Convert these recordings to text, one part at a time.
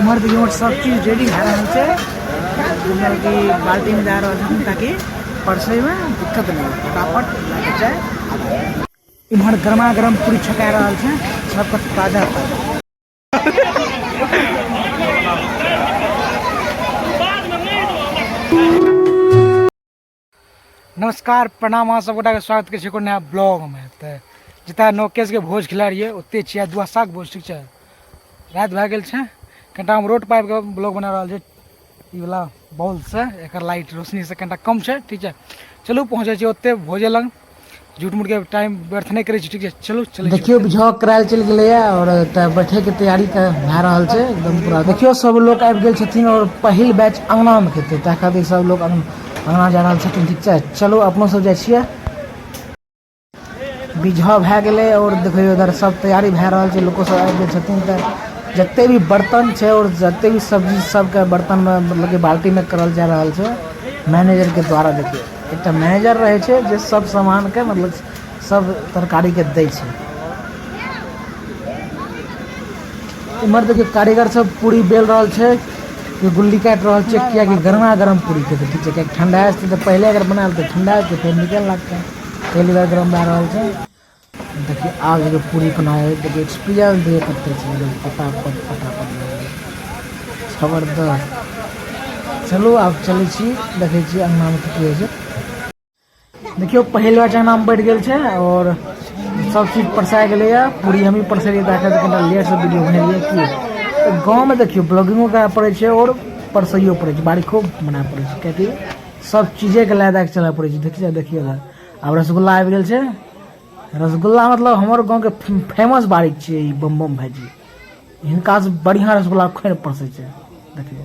इम्हर देखियौ सब चीज रेडी भए रहल छै, मतलब कि बाल्टी में दए रहल छथिन ताकि परसै में दिक्कत नहि हो, फटाफट लए के जाय। इम्हर गरमा गरम पूरी छका रहल छै, सबके ताजा ताजा। नमस्कार, प्रणाम, अहाँ सब गोटाके स्वागत करै छी एगो नया ब्लॉगमे। तऽ जतऽ नौकेशके भोज खिला रहियै ओते छियै दुआसाके भोज, ठीक छै। राति भए गेल छै, कनिटा हम रोड पर आबिकऽ ब्लॉग बना रहल छी। ई वला बॉलसँ एकर लाइट रोशनीसँ कनिटा कम छै, ठीक छै। चलू पहुँचै छी ओते भोजे लग, झूठ मूठके टाइम व्यर्थ नहि करै छी, ठीक छै। चलू चलै छी। देखियौ बिझौ करायल चलि गेलैए आओर एतऽ बैठैके तैयारी तऽ भए रहल छै एकदम पूरा। देखियौ सब लोक आबि गेल छथिन आओर पहिल बैच अङ्गनामे खेतै, ताहि खातिर सब लोक अङ्गना जा रहल छथिन, ठीक छै। चलू अपनो सब जाइ छियै। बिझौ भए गेलै आओर देखियौ इधर सब तैयारी भए रहल छै, लोको सब आबि गेल छथिन। तऽ जते भी बर्तन छै आओर जते भी सब्जी सबके बर्तनमे मतलब कि बाल्टीमे करल जा रहल छै मैनेजरके द्वारा। देखियौ एकटा मैनेजर रहै छै जे सब सामानके मतलब सब तरकारीके दै छै। इम्हर देखियौ कारीगर सब पूरी बेल रहल छै, गुल्ली काटि रहल छै, कियाकि गरमा गरम पूरी खेतै, ठीक छै। कियाकि ठंडा जेतै तऽ पहिले अगर बना लेतै ठंडा जेतै फेर निकल लागतै, ताहि दुआरे गरम भए रहल छै। देखियौ आब देखियौ पूरी कोना देखियौ एक्सपीरियंस देखियौ कते छै एकदम फटाफट फटाफट जबरदस्त। चलू आब चलै छी, देखै छी अङ्गनामे की की होइ छै। देखियौ पहिल बैच अङ्गनामे बैठ गेल छै आओर सब चीज परसा गेलैए, पूरी हमही परसेलियै, ताहि खातिर कनिटा लेटसँ वीडियो बनेलियै। की तऽ गाँवमे देखियौ ब्लॉगिंगो करय पड़ै छै आओर परसैयो पड़ै छै, बारिखो बनाय पड़ै छै, कियाकि सब चीजेके लए दए कऽ चलय पड़ै छै। देखियौ देखियौ आब रसगुल्ला आबि गेल छै। रसगुल्ला मतलब हमर गाँवके फेमस बारिक छियै ई बम बम भाईजी, हिनकासँ बढ़िआँ रसगुल्ला खोरि परसै छै। देखियौ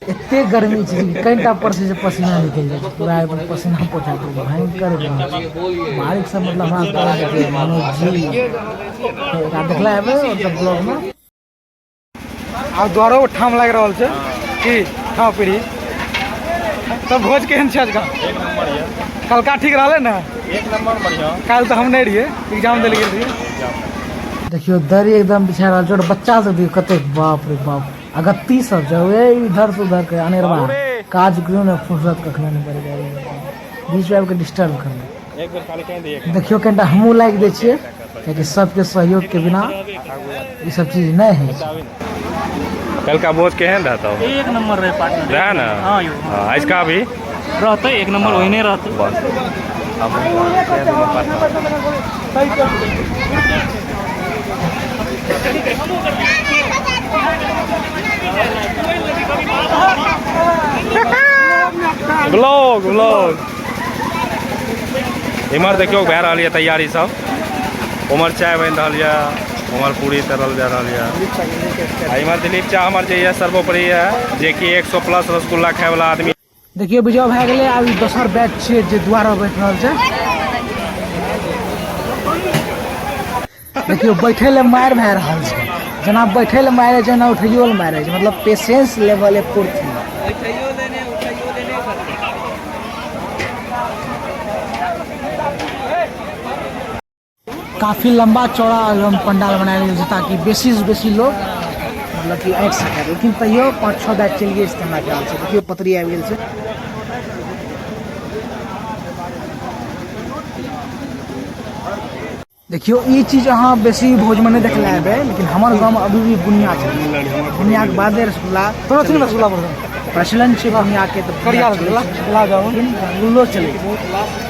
एते गर्मी छै कि कनिटा परसै छै पसीना निकलि जाइ छै पूरा, एकदम पसीना पोछा पड़ै छै, भयंकर गर्मी छै। बारिक सब मतलब हमरा तरह देखियौ मनोज जी एकरा देखला हेबै मतलब ब्लॉगमे। आब द्वारो ठाम लागि रहल छै की ठाम पीढ़ी। तब भोज केहन छै आजका? एक नंबर यऽ। कलका ठीक रहलै ने? एक नंबर बढ़िआँ। काल्हि तऽ हम नहि रहियै, एग्जाम दै लए गेल रहियै। देखियौ दरी एकदम बिछा रहल छै आओर बच्चा सब देखियौ कतेक, बाप रे बाप, अगत्ती सब छै, ए इधर से उधर के अनेरवा काज कहियो ने फुर्सत कखनो नहि पड़ि जाइ, बीच आबि कऽ डिस्टर्ब करबै। एक बेर खाली कहि दियै। देखियौ कनिटा हमहूँ लागि दै छियै, कियाकि सबके सहयोगके बिना ई सब चीज नहि होइ छै। कलका भोज केहन रहतौ? एक नंबर रहे पार्टनर। रहे ना? हाँ यौ। हाँ, आजका भी रहतै, एक नंबर ओहिने रहतै। बस। ब्लॉग ब्लॉग इम्हर देखियौ भए रहल यऽ तैयारी सब, उम्हर चाय बनि रहल यऽ, उम्हर पूरी तरल जा रहल यऽ, आ इम्हर दिलीप चा हमर जे यऽ सर्वोपरि यऽ, जे कि 100 प्लस रसगुल्ला खाय वाला आदमी। देखियौ विजय भए गेलै, आब ई दोसर बैच छियै जे दुआर पर बैठ रहल छै। देखियौ बैठे लए मारि भए रहल छै, जेना बैठे लए मारि छै जेना उठैयो लए मारि छै, मतलब पेशेंस लेवल एक पूर्ति। काफी लंबा चौड़ा एकदम पंडाल बनायल गेल छै ताकि बेसी से बेसी लोग मतलब कि आबि सकै, लेकिन तैयो 5-6 बैच चलि गेल छै हमरा ख्याल से। देखियौ पतरी आबि गेल छै। देखियौ ई चीज अहाँ बेसी भोजमे नहि देखले हेबै, लेकिन हमर गाँवमे अभी भी बुनिया छै, बुनियाके बादे रसगुल्ला। तोरा छै रसगुल्ला पसंद? प्रचलन छै बुनियाके, तऽ करिया रसगुल्ला, गुलाब जामुन, लेकिन रसगुल्लो चलै छै।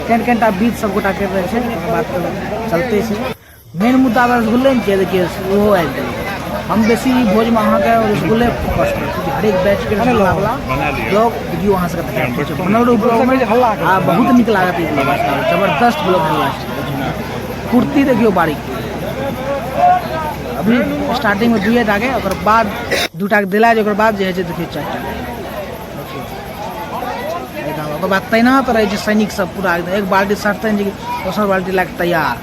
कनि कनिटा बीच सब गोटा करि रहल छै, तकर बाद तऽ चलते छै। मेन मुद्दा रसगुल्ले ने छै, देखियौ ओहो आबि गेलै। हम बेसी भोजमे अहाँके रसगुल्ले फोकस करै छी, हरेक बैचके रसगुल्ला वला ब्लॉग वीडियो अहाँ सबके देखायब। बनल रहू ब्लॉगमे, आ बहुत नीक लागत ई ब्लॉग, जबरदस्त ब्लॉग बनला छै। कुर्ती देखियौ बारीक। अभी स्टार्टिंगमे दुइए टाके, ओकर बाद 2 टाके देला जे, ओकर बाद जे होइ छै देखियौ 4 टा। देखियौ एकदम ओकर बाद तैनात रहै छै सैनिक सब पूरा एकदम, एक बाल्टी सटतनि जे दोसर बाल्टी लए कऽ तैयार।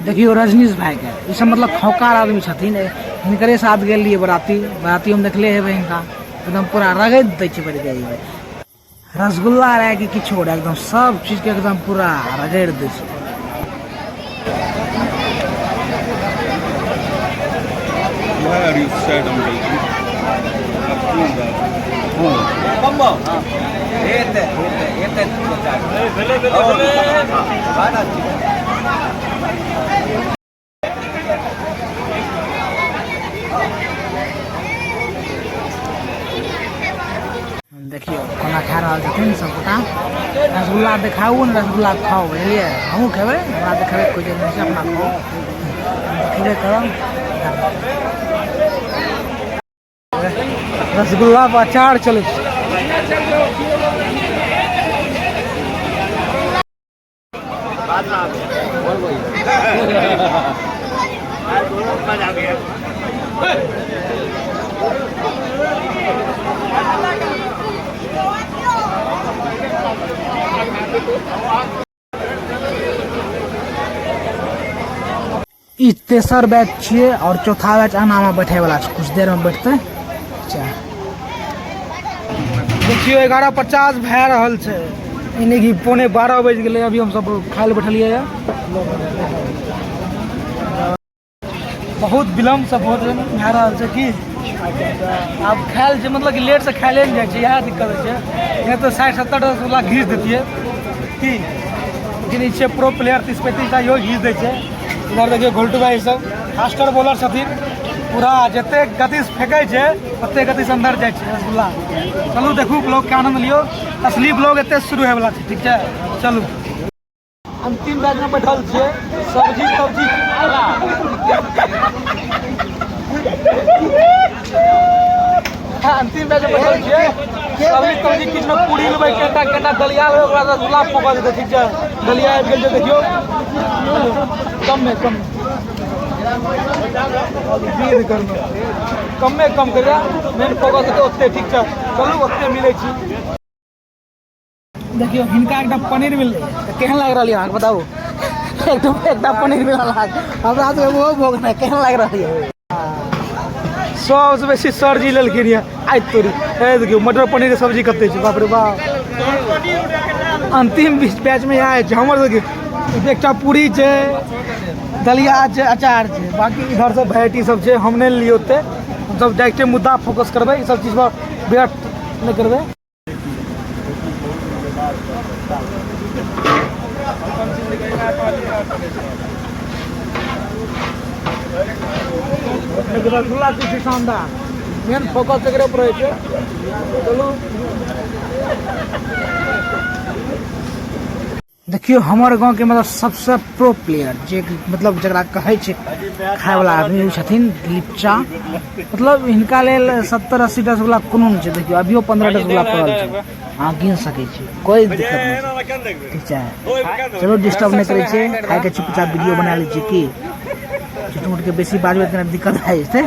देखियौ रजनीश भाइके, ई सब मतलब खौकार आदमी छथिन। हिनकरे साथ गेल रहियै बराती। बराती हम देखले हेबै हिनका, एकदम पूरा रगड़ि दै छै बड़ी। रसगुल्ला रहै कि किछो रहै, एकदम सब चीजके एकदम पूरा रगड़ि दै छै। Why are you sad, uncle? देखियौ कोना खा रहल छथिन सबगोटा रसगुल्ला। देखाउ ने, रसगुल्ला खाउ, बुझलियै? हमहूँ खेबै, हमरा देखेबै कोइ जरूरी छै, अपना खाउ, हम तऽ खेबे करब। रसगुल्ला पर अचार चलै छै। ई तेसर बैच छियै और चौथा बैच अंगनामे बैठे वाला छै, कुछ देर में बैठतै। अच्छा, देखियौ 11:50 भए रहल छै, यानी कि 11:45 बजि गेलै। अभी हमसब खाय लए बैठलियै। बहुत विलम्बसँ भोजन भए रहल छै कि आब खायल छै, मतलब कि लेटसँ खायले नहि जाइ छै, इएह दिक्कत होइ छै। नहि तऽ 60-70 रसगुल्ला घीच दैतियै की, लेकिन ई छै प्रो प्लेयर, 30-35 टा इहो घीच दै छै। इधर देखियौ घोल्टू भाई सब फास्टर बॉलर छथिन पूरा, जतेक गतिसँ फेंकै छै ओतेक गतिसँ अन्दर जाइ छै रसगुल्ला। चलू देखू, ब्लॉगके आनन्द लियौ। असली ब्लॉग एतय शुरू होयवला छै, ठीक छै? चलू, अंतिम बैचमे बैठल छियै। सब्जी तब्जी, अंतिम बैचमे बैठल छियै। सब्जी तब्जी किछु ने, पूरी लेबै कनिटा, कनिटा दलिया लेबै, ओकरा रसगुल्ला फोकस जेतै, ठीक छै? दलिया आबि गेल छै, देखियौ। कममे कम कमे कम करिया, मेन फोकस हेतै ओते, ठीक छै? चलू, ओते मिलै छी। देखियौ हिनका एकटा पनीर मिललै तऽ केहन लागि रहल यऽ अहाँके, बताबू। एकदम एकटा पनीर मिलल अहाँके, हमरा सबके ओहो भोग नहि, केहन लागि रहल यऽ? सबसँ बेसी सरजी लेलखिन यऽ आइ तोरी। हे देखियौ मटर पनीर के सब्जी कते छै, बाप रे बाप। अंतिम बीच बैचमे इएह छै हमर। देखियौ एकटा पूरी छै, दलिया छै, अचार छै, बाकी इधर सब वेराइटी सब छै। हम नहि लेलियै ओते, हमसब डायरेक्टे मुद्दा फोकस करबै, ई सब चीज पर विराट नहि करबै। रसगुल्ला छै शानदार, मेन फोकस एकरे पर रहै छै। चलू। देखियौ हमर गाँवके मतलब सबसँ प्रो प्लेयर जे मतलब जकरा कहै छै खायवला आदमी, ओ छथिन दिलीप चा। मतलब हिनका लेल 70-80 रसगुल्ला कोनो नहि छै। देखियौ अभियो 15 रसगुल्ला पड़ल छै, अहाँ गिन सकै छी, कोइ दिक्कत नहि छै, ठीक छै? चलू, डिस्टर्ब नहि करै छियै, खाइके चुपचाप वीडियो बना लै छियै की झूठ मूठके बेसी बाजबै तऽ दिक्कत भए जेतै।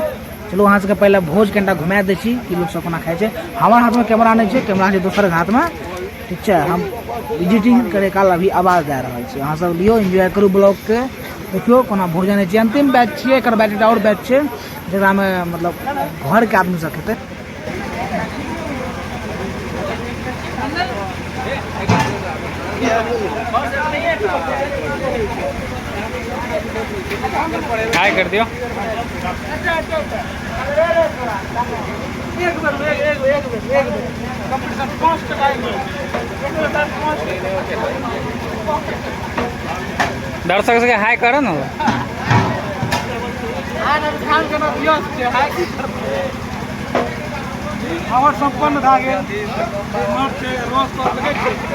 चलू, अहाँ सबके पहिले भोज कनिटा घुमा दै छी कि लोक सब कोना खाइ छै। हमर हाथमे कैमरा नहि छै, कैमरा छै दोसरके हाथमे, ठीक छै? हम एडिटिंग करे काल अभी आवाज दए रहल छी, अहाँ सब लियौ, एन्जॉय करू ब्लॉगके। देखियौ कोना भोजन होइ छै। अंतिम बैच छियै, एकर बाद एकटा आओर बैच छै जकरामे मतलब घरके आदमी सब खेतै। हाय कर दियो। एक बेर, एक एक एक बेर, एक बेर कम्पटिशन, 5 टका एक बेर, एक बेर 5। दर्शक सबके हाय करो ने। हाय की करबै? हमर सम्पन्न भए गेल। इम्हर छै रस तस, देखै छियै।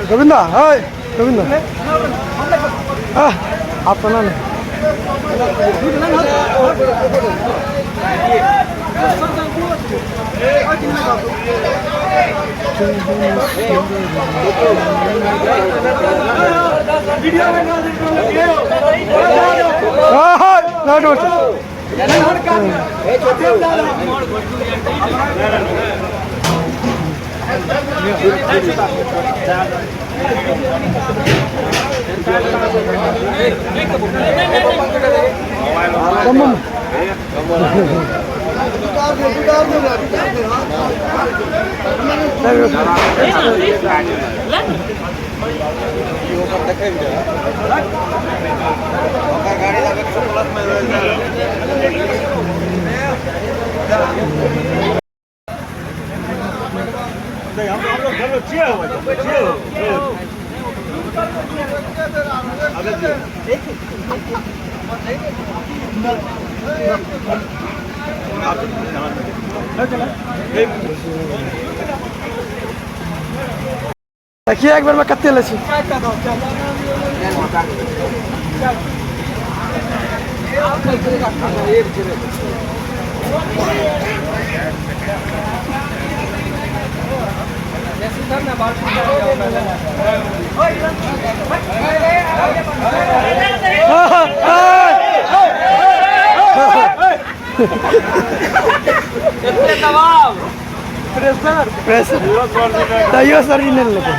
गोविंदा हाय गोविंदा अपना ना देखिए एक बेर में कते लै छी। प्रेशर तैयो सर जी नहि लेलकै।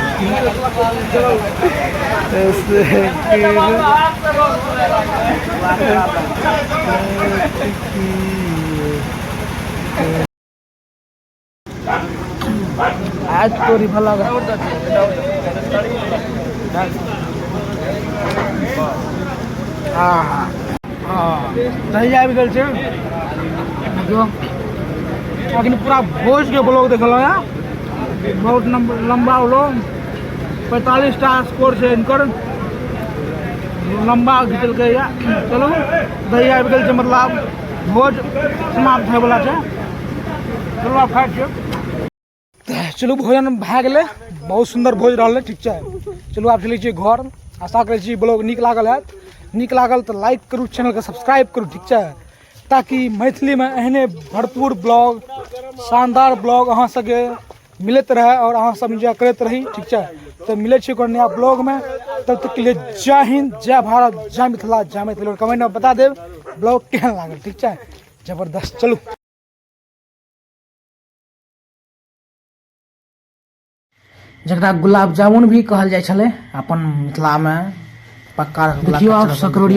आज तोरी भला। हाँ हाँ, दही आबि गेल छै। देखियौ, अखन पूरा भोजके ब्लॉग देखलहुँ हँ, बहुत लम्बा होलो। 45 टा स्कोर छै हिनकर, लम्बा घिचलकै। चलू, दही आबि गेल छै, मतलब भोज समाप्त होइवला छै। चलू, आब खाइ छियै। तऽ चलू, भोजन भए गेलै। बहुत सुन्दर भोज रहलै। ठीक छै, चलू, आब चलै छियै घर। आशा करै छी ब्लॉग नीक लागल हैत। नीक लागल तऽ लाइक करू, चैनलके सब्सक्राइब करू, ठीक छै, ताकि मैथिलीमे एहने भरपूर ब्लॉग, शानदार ब्लॉग अहाँ सबके मिलैत रहै आओर अहाँ सब एन्जॉय करैत रही। ठीक छै, तऽ मिलै छी ओकर नया ब्लॉगमे। तब तक के लिए जय हिन्द, जय भारत, जय मिथिला, जय मैथिली। आओर कमेंटमे बता देब ब्लॉग केहन लागल। ठीक छै, जबरदस्त। चलू। जकरा गुलाब जामुन भी कहल जाइ छलै अपन मिथिलामे, पक्का। देखियौ, आब सकरौड़ी।